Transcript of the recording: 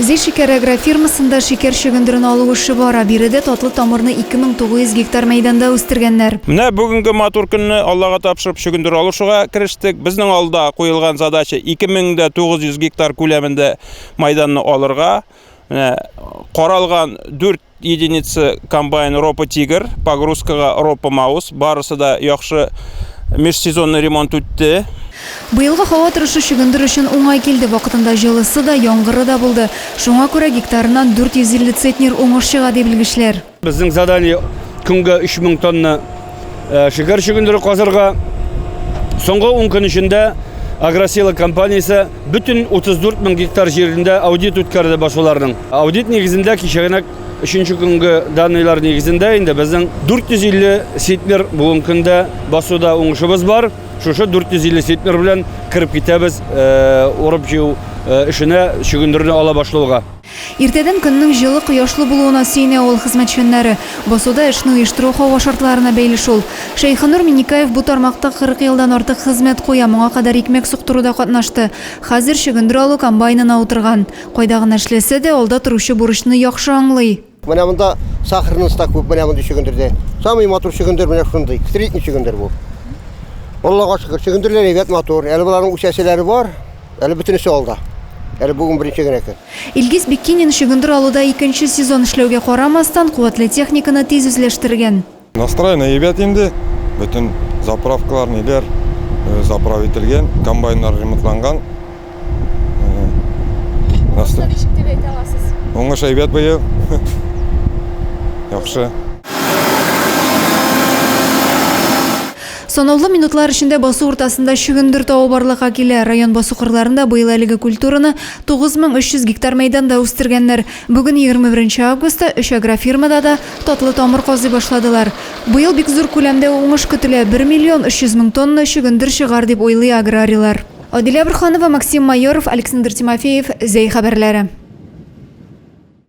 Зәй шикәре агрофирмасында шикәр чөгендерен алу эше бара. Биредә татлы тамырны 2900 гектар мәйданда үстергәннәр. Менә бүгенге матур көнне Аллага тапшырып чөгендер алышуга керештек. Безнең алда куелган задача 2900 гектар күләмендә майданны алырга. Менә каралган 4 единица комбайн Ропа Тигр, погрузкага Ропа Маус, барысы да яхшы межсезонный ремонт үтте. Быелгы һава торышы чөгендер өчен уңай килде, вакытында җылысы да, яңгыры да булды. Шуңа күрә гектарыннан 450 центнер уңыш чыга, ди белгечләр. Безнең задание көнгә 3000 тонна шикәр чөгендере казырга. Соңгы 10 көн эчендә Агросила компаниясе бөтен 34 мең гектар җирендә аудит үткәрде басуларның. Аудит нигезендә кичәгенәк өченче көнге данныйлар нигезендә инде безнең 450 центнер бүгенге көндә басуда уңышыбыз бар. Шушы 450 центнер белән кереп китәбез урып-җыю эшенә, чөгендерне ала башлауга. Иртәдән көннең җылы, кояшлы булуына сөенә авыл хезмәтчәннәре. Басуда эшне оештыру һава шартларына бәйле шул. Шәйхенур Миннекаев бу тармакта 40 елдан артык хезмәт куя, моңа кадәр икмәк суктыруда катнашты. Хәзер чөгендер алу комбайнына утырган. Кайда гына эшләсә дә, алда торучы бурычны яхшы аңлый. Менә монда сахарность та күп, менә мондый чөгендердә. Самый матур чөгендер менә шундый, средний чөгендер бу. Аллага шөкер, чөгендерләр әйбәт матур. Әле боларның үсәселәре бар. Әле бөтенесе алда. Әле бүген беренче генә көн. Илгиз Биккинин чөгендер алуда икенче сезон эшләүгә карамастан, куәтле техниканы тиз үзләштергән. Настроение әйбәт инде. Бөтен заправкалар, ниләр заправ ителгән, комбайннар ремонтланган. Уңышны ничек дип әйтә аласыз? Уңыш әйбәт быел. Яхшы. Санаулы минутлар эчендә басу уртасында чөгендер тавы барлыкка килә. Район басу-кырларында быел әлеге культураны 9300 гектар мәйданда үстергәннәр. Бүген 21 нче августта өч агрофирмада да татлы тамыр казый башладылар. Быел бик зур күләмдә уңыш көтелә, бер миллион 300 мең тонна чөгендер чыгар дип уйлый аграрийлар. Адилә Борһанова, Максим Майоров, Александр Тимофеев, Зәй хәбәрләре.